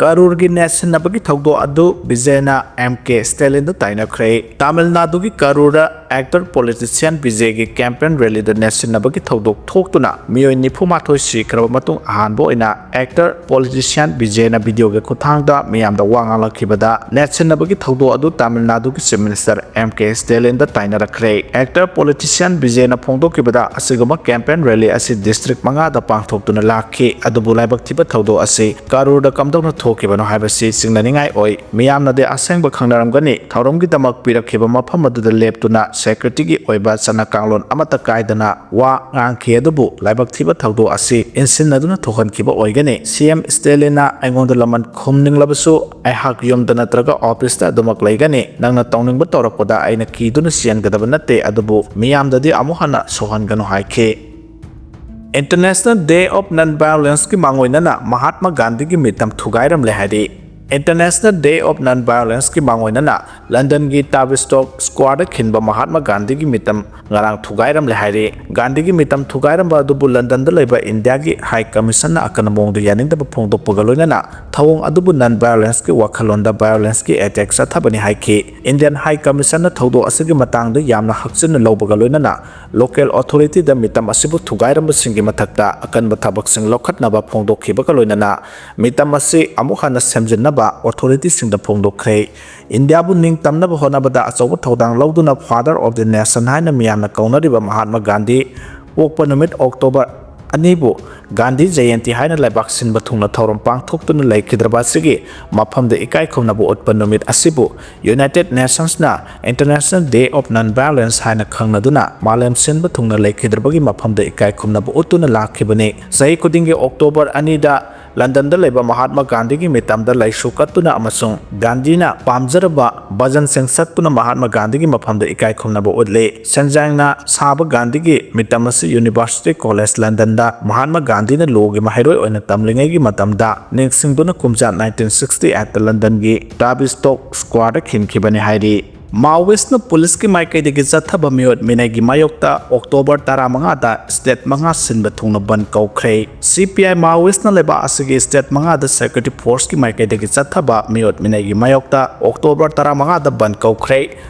ꯀꯔꯨꯔꯒꯤ ꯅꯦꯠꯁꯤꯟꯅꯕꯒꯤ ꯊꯧꯗꯣꯛ ꯑꯗꯨ ꯕꯤꯖꯦꯅ ꯑꯦꯝ ꯀꯦ ꯁ꯭ꯇꯦꯂꯤꯟꯗ ꯇꯥꯏꯅꯈ꯭ꯔꯦ꯫ ꯇꯥꯃꯤꯜ ꯅꯥꯗꯨꯒꯤ ꯀꯔꯨꯔꯗ actor politician ꯕꯤꯖꯦꯒꯤ campaign rally ꯗ ꯅꯦꯠꯁꯤꯟꯅꯕꯒꯤ ꯊꯧꯗꯣꯛ ꯊꯣꯛꯇꯨꯅ ꯃꯤꯑꯣꯏ ꯅꯤꯐꯨ ꯃꯥꯊꯣꯏ ꯁꯤꯈ꯭ꯔꯕ ꯃꯇꯨꯡ, ꯑꯍꯥꯟꯕ ꯑꯣꯏꯅ actor politician ꯕꯤꯖꯦꯅ video ꯒꯤ ꯈꯨꯠꯊꯥꯡꯗ ꯃꯤꯌꯥꯝꯗ ꯋꯥ ꯉꯥꯡꯂꯛꯈꯤꯕꯗ, ꯅꯦꯠꯁꯤꯟꯅꯕꯒꯤ ꯊꯧꯗꯣꯛ ꯑꯗꯨ ꯇꯥꯃꯤꯜ ꯅꯥꯗꯨꯒꯤ Chief Minister ꯑꯦꯝ ꯀꯦ ꯁ꯭ꯇꯦꯂꯤꯟꯗ ꯇꯥꯏꯅꯔꯛꯈ꯭ꯔꯦ꯫ Actor politician ꯕꯤꯖꯦꯅ ꯐꯣꯡꯗꯣꯛꯈꯤꯕꯗ, ꯑꯁꯤꯒꯨꯝꯕ campaign rally ꯑꯁꯤ district ꯃꯉꯥꯗ ꯄꯥꯡꯊꯣꯛꯇꯨꯅ ꯂꯥꯛꯈꯤ, ꯑꯗꯨꯕꯨ ꯂꯥꯏꯕꯛ ꯊꯤꯕ ꯊꯧꯗꯣꯛ ꯑꯁꯤ ꯀꯔꯨꯔꯗ ꯀꯝꯗꯧꯅ ꯊꯣꯛꯈꯤꯕꯅꯣ ꯍꯥꯏꯕꯁꯤ ꯆꯤꯡꯅꯅꯤꯡꯉꯥꯏ ꯑꯣꯏ꯫ ꯃꯤꯌꯥꯝꯅꯗꯤ ꯑꯁꯦꯡꯕ ꯈꯪꯅꯔꯝꯒꯅꯤ꯫ ꯊꯧꯔꯝꯒꯤꯗꯃꯛ ꯄꯤꯔꯛꯈꯤꯕ ꯃꯐꯝ ꯑꯗꯨꯗ ꯂꯦꯞꯇꯨꯅ security ꯒꯤ ꯑꯣꯏꯕ ꯆꯠꯅ ꯀꯥꯡꯂꯣꯟ ꯑꯃꯠꯇ ꯀꯥꯏꯗꯅ ꯋꯥ ꯉꯥꯡꯈꯤ꯫ ꯑꯗꯨꯕꯨ ꯂꯥꯏꯕꯛ ꯊꯤꯕ ꯊꯧꯗꯣꯛ ꯑꯁꯤ ꯏꯟꯁꯤꯟꯅꯗꯨꯅ ꯊꯣꯛꯍꯟꯈꯤꯕ ꯑꯣꯏꯒꯅꯤ꯫ ꯁꯤ ꯑꯦꯝ ꯁ꯭ꯇꯦꯂꯤꯟꯅ ꯑꯩꯉꯣꯟꯗ ꯂꯃꯟ ꯈꯨꯝꯅꯤꯡꯂꯕꯁꯨ, ꯑꯩꯍꯥꯛ ꯌꯨꯝꯗ ꯅꯠꯇ꯭ꯔꯒ office ꯇ ꯑꯗꯨꯃꯛ ꯂꯩꯒꯅꯤ꯫ ꯅꯪꯅ ꯇꯧꯅꯤꯡꯕ ꯇꯧꯔꯛꯄꯗ ꯑꯩꯅ ꯀꯤꯗꯨꯅ ꯆꯦꯟꯒꯗꯕ ꯅꯠꯇꯦ, ꯑꯗꯨꯕꯨ ꯃꯤꯌꯥꯝꯗꯗꯤ ꯑꯃꯨꯛ ꯍꯟꯅ ꯁꯣꯛꯍꯟꯒꯅꯨ ꯍꯥꯏꯈꯤ꯫ International Day of Non-Violence ꯀꯤ ꯃꯥꯡꯑꯣꯏꯅꯅ ꯃꯍꯥꯠꯃ ꯒꯥꯟꯙꯤꯒꯤ ꯃꯤꯇꯝ ꯊꯨꯒꯥꯏꯔꯝꯂꯦ ꯍꯥꯏꯔꯤ꯫ International Day of Non-Violence ꯀꯤ ꯃꯥꯡꯑꯣꯏꯅꯅ ꯂꯟꯗꯟꯒꯤ ꯇꯥꯕꯤꯁꯇꯣꯛ ꯁ꯭ꯀ꯭ꯋꯥꯔꯗ ꯈꯤꯟꯕ ꯃꯍꯥꯠꯃ ꯒꯥꯟꯙꯤꯒꯤ ꯃꯤꯇꯝ ꯉꯔꯥꯡ ꯊꯨꯒꯥꯏꯔꯝꯂꯦ ꯍꯥꯏꯔꯤ꯫ ꯒꯥꯟꯙꯤꯒꯤ ꯃꯤꯇꯝ ꯊꯨꯒꯥꯏꯔꯝꯕ ꯑꯗꯨꯕꯨ ꯂꯟꯗꯟꯗ ꯂꯩꯕ ꯏꯟꯗꯤꯌꯥꯒꯤ High Commission ꯅ ꯑꯀꯟꯕ ꯃꯑꯣꯡꯗ ꯌꯥꯅꯤꯡꯗꯕ ꯐꯣꯡꯗꯣꯛꯄꯒ ꯂꯣꯏꯅꯅ ꯊꯧꯑꯣꯡ ꯑꯗꯨꯕꯨ non-violence ꯀꯤ ꯋꯥꯈꯜꯂꯣꯟꯗ violence ꯀꯤ attack ꯆꯠꯊꯕꯅꯤ ꯍꯥꯏꯈꯤ꯫ Indian High Commission ꯅ ꯊꯧꯗꯣꯛ ꯑꯁꯤꯒꯤ ꯃꯇꯥꯡꯗ ꯌꯥꯝꯅ ꯍꯛꯆꯤꯟꯅ ꯂꯧꯕꯒ ꯂꯣꯏꯅꯅ local authority ꯗ ꯃꯤꯇꯝ ꯑꯁꯤꯕꯨ ꯊꯨꯒꯥꯏꯔꯝꯕꯁꯤꯡꯒꯤ ꯃꯊꯛꯇ ꯑꯀꯟꯕ ꯊꯕꯛꯁꯤꯡ ꯂꯧꯈꯠꯅꯕ ꯐꯣꯡꯗꯣꯛꯈꯤꯕꯒ ꯂꯣꯏꯅꯅ ꯃꯤꯇꯝ ꯑꯁꯤ ꯑꯃꯨꯛ ꯍꯟꯅ ꯁꯦꯝꯖꯤꯟꯅꯕ authority ꯁꯤꯡꯗ ꯐꯣꯡꯗꯣꯛꯈ꯭ꯔꯦ꯫ ꯏꯟꯗꯤꯌꯥꯕꯨ ꯅꯤꯡꯇꯝꯅꯕ ꯍꯣꯠꯅꯕꯗ ꯑꯆꯧꯕ ꯊꯧꯗꯥꯡ ꯂꯧꯗꯨꯅ Father of the Nation ꯍꯥꯏꯅ ꯃꯤꯌꯥꯝꯅ ꯀꯧꯅꯔꯤꯕ ꯃꯍꯥꯠꯃ ꯒꯥꯟꯙꯤ ꯄꯣꯛꯄ ꯅꯨꯃꯤꯠ October ꯑꯅꯤꯕꯨ ꯒꯥꯟꯙꯤ ꯖꯌꯟꯇꯤ ꯍꯥꯏꯅ ꯂꯩꯕꯥꯛ ꯁꯤꯟꯕ ꯊꯨꯡꯅ ꯊꯧꯔꯝ ꯄꯥꯡꯊꯣꯛꯇꯨꯅ ꯂꯩꯈꯤꯗ꯭ꯔꯕ ꯑꯁꯤꯒꯤ ꯃꯐꯝꯗ ꯏꯀꯥꯏ ꯈꯨꯝꯅꯕ ꯎꯠꯄ ꯅꯨꯃꯤꯠ ꯑꯁꯤꯕꯨ United Nations ꯅ International Day of Non-Violence ꯍꯥꯏꯅ ꯈꯪꯅꯗꯨꯅ ꯃꯥꯂꯦꯝ ꯁꯤꯟꯕ ꯊꯨꯡꯅ ꯂꯩꯈꯤꯗ꯭ꯔꯕꯒꯤ ꯃꯐꯝꯗ ꯏꯀꯥꯏ ꯈꯨꯝꯅꯕ ꯎꯠꯇꯨꯅ ꯂꯥꯛꯈꯤꯕꯅꯤ꯫ ꯆꯍꯤ ꯈꯨꯗꯤꯡꯒꯤ October ꯑꯅꯤꯗ ꯂꯟꯗꯟꯗ ꯂꯩꯕ ꯃꯍꯥꯠꯃ ꯒꯥꯟꯙꯤꯒꯤ ꯃꯤꯇꯝꯗ ꯂꯩꯁꯨ ꯀꯠꯇꯨꯅ ꯑꯃꯁꯨꯡ ꯒꯥꯟꯙꯤꯅ ꯄꯥꯝꯖꯔꯕ ꯚꯖꯟꯁꯤꯡ ꯁꯛꯇꯨꯅ ꯃꯍꯥꯠꯃ ꯒꯥꯟꯙꯤꯒꯤ ꯃꯐꯝꯗ ꯏꯀꯥꯏ ꯈꯨꯝꯅꯕ ꯎꯠꯂꯤ꯫ ꯁꯦꯟꯖꯦꯡꯅ ꯁꯥꯕ ꯒꯥꯟꯙꯤꯒꯤ ꯃꯤꯇꯝ ꯑꯁꯤ University College London ꯗ ꯃꯍꯥꯠꯃ ꯒꯥꯟꯙꯤꯅ law ꯒꯤ ꯃꯍꯩꯔꯣꯏ ꯑꯣꯏꯅ ꯇꯝꯂꯤꯉꯩꯒꯤ ꯃꯇꯝꯗ ꯅꯤꯡꯁꯤꯡꯗꯨꯅ ꯀꯨꯝꯖꯥ nineteen sixty eight ꯇ ꯂꯟꯗꯟꯒꯤ ꯇꯥꯕꯤꯁꯇꯣꯛ ꯁ꯭ꯀ꯭ꯋꯥꯔꯗ ꯈꯤꯟꯈꯤꯕꯅꯤ ꯍꯥꯏꯔꯤ꯫ ꯃꯥꯑꯣꯋꯤꯁꯅ ꯄꯨꯂꯤꯁꯀꯤ ꯃꯥꯏꯀꯩꯗꯒꯤ ꯆꯠꯊꯕ ꯃꯤꯑꯣꯠ ꯃꯤꯅꯩꯒꯤ ꯃꯥꯌꯣꯛꯇ ꯑꯣꯛꯇꯣꯕꯔ ꯇꯔꯥꯃꯉꯥꯗ ꯁ꯭ꯇꯦꯠ ꯃꯉꯥ ꯁꯤꯟꯕ ꯊꯨꯡꯅ ꯕꯟꯗ ꯀꯧꯈ꯭ꯔꯦ꯫ ꯁꯤ ꯄꯤ ꯑꯥꯏ ꯃꯥꯑꯣꯋꯤꯁꯅ ꯂꯩꯕꯥꯛ ꯑꯁꯤꯒꯤ ꯁ꯭ꯇꯦꯠ ꯃꯉꯥꯗ ꯁꯦꯀ꯭ꯌꯨꯔꯤꯇꯤ ꯐꯣꯔꯁꯀꯤ ꯃꯥꯏꯀꯩꯗꯒꯤ ꯆꯠꯊꯕ ꯃꯤꯑꯣꯠ ꯃꯤꯅꯩꯒꯤ ꯃꯥꯌꯣꯛꯇ ꯑꯣꯛꯇꯣꯕꯔ ꯇꯔꯥꯃꯉꯥꯗ ꯕꯟꯗ ꯀꯧꯈ꯭ꯔꯦ꯫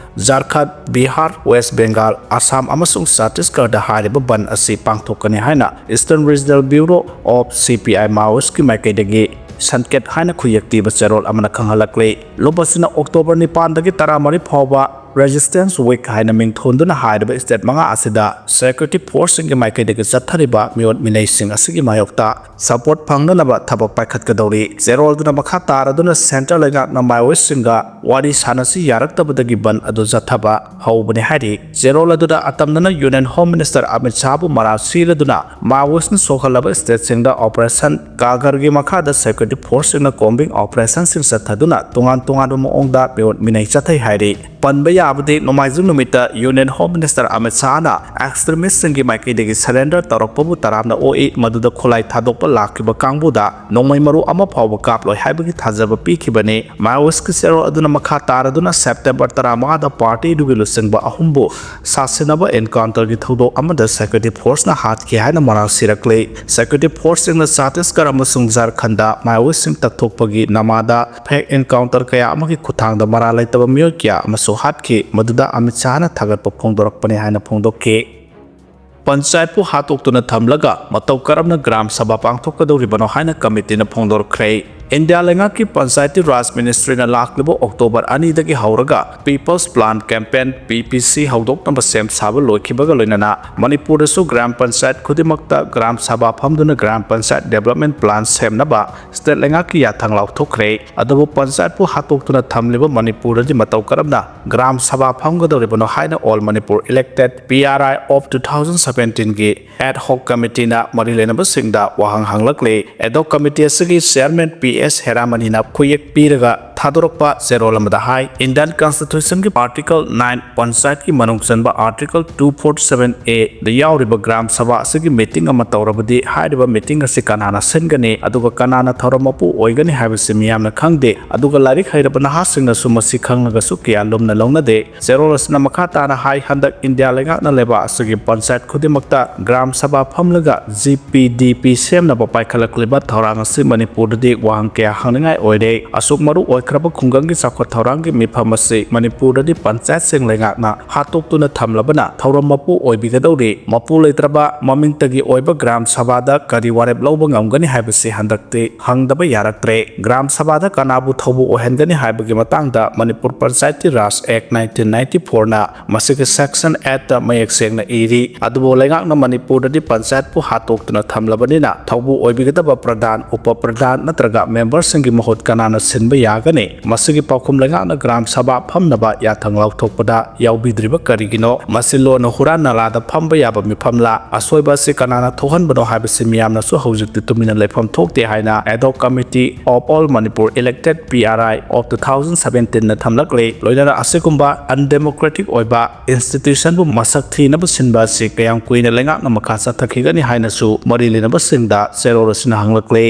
ꯖꯥꯔꯈꯟꯗ, ꯕꯤꯍꯥꯔ, ꯋꯦꯁ ꯕꯦꯡꯒꯥꯜ, ꯑꯁꯥꯝ ꯑꯃꯁꯨꯡ ꯆꯇꯤꯁꯒꯔꯗ ꯍꯥꯏꯔꯤꯕ ꯕꯟꯗ ꯑꯁꯤ ꯄꯥꯡꯊꯣꯛꯀꯅꯤ ꯍꯥꯏꯅ Eastern Regional Bureau of C P I Maoist ꯀꯤ ꯃꯥꯏꯀꯩꯗꯒꯤ ꯁꯟꯀꯦꯠ ꯍꯥꯏꯅ ꯈꯨꯌꯦꯛ ꯄꯤꯕ ꯆꯦꯔꯣꯜ ꯑꯃꯅ ꯈꯪꯍꯜꯂꯛꯂꯤ꯫ ꯂꯨꯞ ꯑꯁꯤꯅ ꯑꯣꯛꯇꯣꯕꯔ ꯅꯤꯄꯥꯟꯗꯒꯤ ꯇꯔꯥꯃꯔꯤ ꯐꯥꯎꯕ Resistance Week ꯍꯥꯏꯅ ꯃꯤꯡꯊꯣꯟꯗꯨꯅ ꯍꯥꯏꯔꯤꯕ ꯁ꯭ꯇꯦꯠ ꯃꯉꯥ ꯑꯁꯤꯗ ꯁꯦꯀ꯭ꯌꯨꯔꯤꯇꯤ ꯐꯣꯔꯁꯁꯤꯡꯒꯤ ꯃꯥꯏꯀꯩꯗꯒꯤ ꯆꯠꯊꯔꯤꯕ ꯃꯤꯑꯣꯠ ꯃꯤꯅꯩꯁꯤꯡ ꯑꯁꯤꯒꯤ ꯃꯥꯌꯣꯛꯇ ꯁꯄꯣꯔꯠ ꯐꯪꯅꯅꯕ ꯊꯕꯛ ꯄꯥꯏꯈꯠꯀꯗꯧꯔꯤ꯫ ꯆꯦꯔꯣꯜꯗꯨꯅ ꯃꯈꯥ ꯇꯥꯔꯗꯨꯅ ꯁꯦꯟꯇ꯭ꯔꯦꯜ ꯂꯩꯉꯥꯛꯅ ꯃꯥꯑꯣꯋꯤꯁꯁꯤꯡꯒ ꯋꯥꯔꯤ ꯁꯥꯅꯁꯤ ꯌꯥꯔꯛꯇꯕꯗꯒꯤ ꯕꯟꯗ ꯑꯗꯨ ꯆꯠꯊꯕ ꯍꯧꯕꯅꯤ ꯍꯥꯏꯔꯤ꯫ ꯆꯦꯔꯣꯜ ꯑꯗꯨꯗ ꯑꯇꯝꯅꯅ Union Home Minister ꯑꯃꯤꯠ ꯁꯥꯍꯕꯨ ꯃꯔꯥꯜ ꯁꯤꯔꯗꯨꯅ ꯃꯥꯑꯣꯋꯤꯁꯅ ꯁꯣꯛꯍꯜꯂꯕ ꯁ꯭ꯇꯦꯠꯁꯤꯡꯗ ꯑꯣꯄꯔꯦꯁꯟ ꯀꯥꯒꯔꯒꯤ ꯃꯈꯥꯗ ꯁꯦꯀ꯭ꯌꯨꯔꯤꯇꯤ ꯐꯣꯔꯁꯁꯤꯡꯅ ꯀꯣꯝꯕꯤꯡ ꯑꯣꯄꯔꯦꯁꯟꯁꯤꯡ ꯆꯠꯊꯗꯨꯅ ꯇꯣꯉꯥꯟ ꯇꯣꯉꯥꯟꯕ ꯃꯑꯣꯡꯗ ꯃꯤꯑꯣꯠ ꯃꯤꯅꯩ ꯆꯠꯊꯩ ꯍꯥꯏꯔꯤ꯫ ꯄꯟꯕ ꯌꯥꯕꯗꯤ ꯅꯣꯡꯃꯥꯏꯖꯤꯡ ꯅꯨꯃꯤꯠꯇ Union Home Minister ꯑꯃꯤꯠ ꯁꯥꯍꯅ ꯑꯦꯛꯁꯇ꯭ꯔꯤꯃꯤꯁꯁꯤꯡꯒꯤ ꯃꯥꯏꯀꯩꯗꯒꯤ ꯁꯔꯦꯟꯗꯔ ꯇꯧꯔꯛꯄꯕꯨ ꯇꯔꯥꯝꯅ ꯑꯣꯛꯏ, ꯃꯗꯨꯗ ꯈꯨꯠꯂꯥꯏ ꯊꯥꯗꯣꯛꯄ ꯂꯥꯛꯈꯤꯕ ꯀꯥꯡꯕꯨꯗ ꯅꯣꯡꯃꯩ ꯃꯔꯨ ꯑꯃ ꯐꯥꯎꯕ ꯀꯥꯞꯂꯣꯏ ꯍꯥꯏꯕꯒꯤ ꯊꯥꯖꯕ ꯄꯤꯈꯤꯕꯅꯤ꯫ ꯃꯥꯑꯣꯋꯤꯁꯀꯤ ꯆꯦꯔꯣꯜ ꯑꯗꯨꯅ ꯃꯈꯥ ꯇꯥꯔꯗꯨꯅ ꯁꯦꯞꯇꯦꯝꯕꯔ ꯇꯔꯥꯃꯉꯥꯗ ꯄꯥꯔꯇꯤꯗꯨꯒꯤ ꯂꯨꯆꯤꯡꯕ ꯑꯍꯨꯝꯕꯨ ꯁꯥꯁꯤꯟꯅꯕ encounter ꯒꯤ ꯊꯧꯗꯣꯛ ꯑꯃꯗ ꯁꯦꯀ꯭ꯌꯨꯔꯤꯇꯤ ꯐꯣꯔꯁꯅ ꯍꯥꯠꯈꯤ ꯍꯥꯏꯅ ꯃꯔꯥꯜ ꯁꯤꯔꯛꯂꯤ꯫ ꯁꯦꯀ꯭ꯌꯨꯔꯤꯇꯤ ꯐꯣꯔꯁꯁꯤꯡꯅ ꯆꯇꯤꯁꯒꯔ ꯑꯃꯁꯨꯡ ꯖꯥꯔꯈꯟꯗ ꯃꯥꯑꯣꯋꯤꯁꯁꯤꯡ ꯇꯛꯊꯣꯛꯄꯒꯤ ꯅꯃꯥꯗ fake encounter ꯀꯌꯥ ꯑꯃꯒꯤ ꯈꯨꯠꯊꯥꯡꯗ ꯃꯔꯥꯜ ꯂꯩꯇꯕ ꯃꯤꯑꯣꯏ ꯀꯌꯥ ꯑꯃꯁꯨ ꯍꯥꯠꯈꯤ, ꯃꯗꯨꯗ ꯑꯃꯤꯠ ꯁꯥꯍꯅ ꯊꯥꯒꯠꯄ ꯐꯣꯡꯗꯣꯔꯛꯄꯅꯤ ꯍꯥꯏꯅ ꯐꯣꯡꯗꯣꯛꯈꯤ꯫ ꯄꯟꯆꯥꯌꯠꯄꯨ ꯍꯥꯠꯇꯣꯛꯇꯨꯅ ꯊꯝꯂꯒ ꯃꯇꯧ ꯀꯔꯝꯅ ꯒ꯭ꯔꯥꯝ ꯁꯚꯥ ꯄꯥꯡꯊꯣꯛꯀꯗꯧꯔꯤꯕꯅꯣ ꯍꯥꯏꯅ ꯀꯃꯤꯇꯤꯅ ꯐꯣꯡꯗꯣꯔꯛꯈ꯭ꯔꯦ꯫ ꯏꯟꯗꯤꯌꯥ ꯂꯩꯉꯥꯛꯀꯤ ꯄꯟꯆꯥꯌꯠꯇꯤ ꯔꯥꯖ ꯃꯤꯅꯤꯁꯇ꯭ꯔꯤꯅ ꯂꯥꯛꯂꯤꯕ ꯑꯣꯛꯇꯣꯕꯔ ꯑꯅꯤꯗꯒꯤ ꯍꯧꯔꯒ People's Plan Campaign, P P C, ꯍꯧꯗꯣꯛꯅꯕ ꯁꯦꯝ ꯁꯥꯕ ꯂꯣꯏꯈꯤꯕꯒ ꯂꯣꯏꯅꯅ ꯃꯅꯤꯄꯨꯔꯗꯁꯨ ꯒ꯭ꯔꯥꯝ ꯄꯟꯆꯥꯌꯠ ꯈꯨꯗꯤꯡꯃꯛꯇ ꯒ꯭ꯔꯥꯝ ꯁꯚꯥ ꯐꯝꯗꯨꯅ ꯒ꯭ꯔꯥꯝ ꯄꯟꯆꯥꯌꯠ development plan ꯁꯦꯝꯅꯕ ꯁ꯭ꯇꯦꯠ ꯂꯩꯉꯥꯛꯀꯤ ꯌꯥꯊꯪ ꯂꯥꯎꯊꯣꯛꯈ꯭ꯔꯦ꯫ ꯑꯗꯨꯕꯨ ꯄꯟꯆꯥꯌꯠꯄꯨ ꯍꯥꯠꯇꯣꯛꯇꯨꯅ ꯊꯝꯂꯤꯕ ꯃꯅꯤꯄꯨꯔꯗꯗꯤ ꯃꯇꯧ ꯀꯔꯝꯅ ꯒ꯭ꯔꯥꯝ ꯁꯚꯥ ꯐꯝꯒꯗꯧꯔꯤꯕꯅꯣ ꯍꯥꯏꯅ All Manipur Elected, P R I of two thousand seventeen ꯒꯤ ad hoc committee ꯅ ꯃꯔꯤ ꯂꯩꯅꯕꯁꯤꯡꯗ ꯋꯥꯍꯪ ꯍꯪꯂꯛꯂꯤ꯫ Ad hoc committee ꯑꯁꯤꯒꯤ chairman P S ꯍꯦꯔꯥꯃꯅꯤꯅ ꯈꯨꯌꯦꯛ ꯄꯤꯔꯒ ꯊꯥꯗꯣꯔꯛꯄ ꯆꯦꯔꯣꯜ ꯑꯃꯗ ꯍꯥꯏ, Indian Constitution ꯒꯤ Article nine, ꯄꯟꯆꯥꯌꯠꯀꯤ ꯃꯅꯨꯡ ꯆꯟꯕ Article two forty seven A ꯗ ꯌꯥꯎꯔꯤꯕ ꯒ꯭ꯔꯥꯝ ꯁꯚꯥ ꯑꯁꯤꯒꯤ meeting ꯑꯃ ꯇꯧꯔꯕꯗꯤ, ꯍꯥꯏꯔꯤꯕ meeting ꯑꯁꯤ ꯀꯅꯥꯅ ꯁꯤꯟꯒꯅꯤ, ꯑꯗꯨꯒ ꯀꯅꯥꯅ ꯊꯧꯔꯝ ꯃꯄꯨ ꯑꯣꯏꯒꯅꯤ ꯍꯥꯏꯕꯁꯤ ꯃꯤꯌꯥꯝꯅ ꯈꯪꯗꯦ꯫ ꯑꯗꯨꯒ ꯂꯥꯏꯔꯤꯛ ꯍꯩꯔꯕ ꯅꯍꯥꯁꯤꯡꯅꯁꯨ ꯃꯁꯤ ꯈꯪꯂꯒꯁꯨ ꯀꯌꯥ ꯂꯨꯝꯅ ꯂꯧꯅꯗꯦ꯫ ꯆꯦꯔꯣꯜ ꯑꯁꯤꯅ ꯃꯈꯥ ꯇꯥꯅ ꯍꯥꯏ, ꯍꯟꯗꯛ ꯏꯟꯗꯤꯌꯥ ꯂꯩꯉꯥꯛꯅ ꯂꯩꯕꯥꯛ ꯑꯁꯤꯒꯤ ꯄꯟꯆꯥꯌꯠ ꯈꯨꯗꯤꯡꯃꯛꯇ ꯒ꯭ꯔꯥꯝ ꯁꯚꯥ ꯐꯝꯂꯒ G P D P ꯁꯦꯝꯅꯕ ꯄꯥꯏꯈꯠꯂꯛꯂꯤꯕ ꯊꯧꯔꯥꯡ ꯑꯁꯤ ꯃꯅꯤꯄꯨꯔꯗꯗꯤ ꯋꯥꯍꯪ ꯀꯌꯥ ꯍꯪꯅꯤꯡꯉꯥꯏ ꯑꯣꯏꯔꯦ꯫ ꯑꯁꯨꯛ ꯃꯔꯨ ꯑꯣꯏꯈ꯭ꯔꯕ ꯈꯨꯡꯒꯪꯒꯤ ꯆꯥꯎꯈꯠ ꯊꯧꯔꯥꯡꯒꯤ ꯃꯤꯐꯝ ꯑꯁꯤ ꯃꯅꯤꯄꯨꯔꯗꯗꯤ ꯄꯟꯆꯥꯌꯠꯁꯤꯡ ꯂꯩꯉꯥꯛꯅ ꯍꯥꯠꯇꯣꯛꯇꯨꯅ ꯊꯝꯂꯕꯅ ꯊꯧꯔꯝ ꯃꯄꯨ ꯑꯣꯏꯕꯤꯒꯗꯧꯔꯤ꯫ ꯃꯄꯨ ꯂꯩꯇ꯭ꯔꯕ ꯃꯃꯤꯡꯇꯒꯤ ꯑꯣꯏꯕ ꯒ꯭ꯔꯥꯝ ꯁꯚꯥꯗ ꯀꯔꯤ ꯋꯥꯔꯦꯞ ꯂꯧꯕ ꯉꯝꯒꯅꯤ ꯍꯥꯏꯕꯁꯤ ꯍꯟꯗꯛꯇꯤ ꯍꯪꯗꯕ ꯌꯥꯔꯛꯇ꯭ꯔꯦ꯫ ꯒ꯭ꯔꯥꯝ ꯁꯚꯥꯗ ꯀꯅꯥꯕꯨ ꯊꯧꯕꯨ ꯑꯣꯏꯍꯟꯒꯅꯤ ꯍꯥꯏꯕꯒꯤ ꯃꯇꯥꯡꯗ ꯃꯅꯤꯄꯨꯔ ꯄꯟꯆꯥꯌꯠꯇꯤ ꯔꯥꯖ ꯑꯦꯛ nineteen ninety four ꯅ ꯃꯁꯤꯒꯤ section eight ꯇ ꯃꯌꯦꯛ ꯁꯦꯡꯅ ꯏꯔꯤ꯫ ꯑꯗꯨꯕꯨ ꯂꯩꯉꯥꯛꯅ ꯃꯅꯤꯄꯨꯔꯗꯗꯤ ꯄꯟꯆꯥꯌꯠꯄꯨ ꯍꯥꯠꯇꯣꯛꯇꯨꯅ ꯊꯝꯂꯕꯅꯤꯅ ꯊꯧꯕꯨ ꯑꯣꯏꯕꯤꯒꯗꯕ ꯄ꯭ꯔꯙꯥꯟ, ꯎꯄ ꯄ꯭ꯔꯙꯥꯟ ꯅꯠꯇ꯭ꯔꯒ member ꯁꯤꯡꯒꯤ ꯃꯍꯨꯠ ꯀꯅꯥꯅ ꯁꯤꯟꯕ ꯌꯥꯒꯅꯤ? ꯃꯁꯤꯒꯤ ꯄꯥꯎꯈꯨꯝ ꯂꯩꯉꯥꯛꯅ ꯒ꯭ꯔꯥꯝ ꯁꯚꯥ ꯐꯝꯅꯕ ꯌꯥꯊꯪ ꯂꯧꯊꯣꯛꯄꯗ ꯌꯥꯎꯕꯤꯗ꯭ꯔꯤꯕ ꯀꯔꯤꯒꯤꯅꯣ? ꯃꯁꯤ ꯂꯣꯟꯅ ꯍꯨꯔꯥꯟ ꯅꯂꯥꯗ ꯐꯝꯕ ꯌꯥꯕ ꯃꯤꯐꯝꯂꯥ? ꯑꯁꯣꯏꯕ ꯑꯁꯤ ꯀꯅꯥꯅ ꯊꯣꯛꯍꯟꯕꯅꯣ ꯍꯥꯏꯕꯁꯤ ꯃꯤꯌꯥꯝꯅꯁꯨ ꯍꯧꯖꯤꯛꯇꯤ ꯇꯨꯃꯤꯟꯅ ꯂꯩꯐꯝ ꯊꯣꯛꯇꯦ ꯍꯥꯏꯅ Ad Hoc Committee of All Manipur Elected P R I of two thousand seventeen ꯅ ꯊꯝꯂꯛꯂꯤ꯫ ꯂꯣꯏꯅꯅ ꯑꯁꯤꯒꯨꯝꯕ undemocratic ꯑꯣꯏꯕ institution ꯕꯨ ꯃꯁꯛ ꯊꯤꯅꯕ ꯁꯤꯟꯕ ꯑꯁꯤ ꯀꯌꯥꯝ ꯀꯨꯏꯅ ꯂꯩꯉꯥꯛꯅ ꯃꯈꯥ ꯆꯠꯊꯈꯤꯒꯅꯤ ꯍꯥꯏꯅꯁꯨ ꯃꯔꯤ ꯂꯩꯅꯕꯁꯤꯡꯗ ꯆꯦꯔꯣꯜ ꯑꯁꯤꯅ ꯍꯪꯂꯛꯂꯤ꯫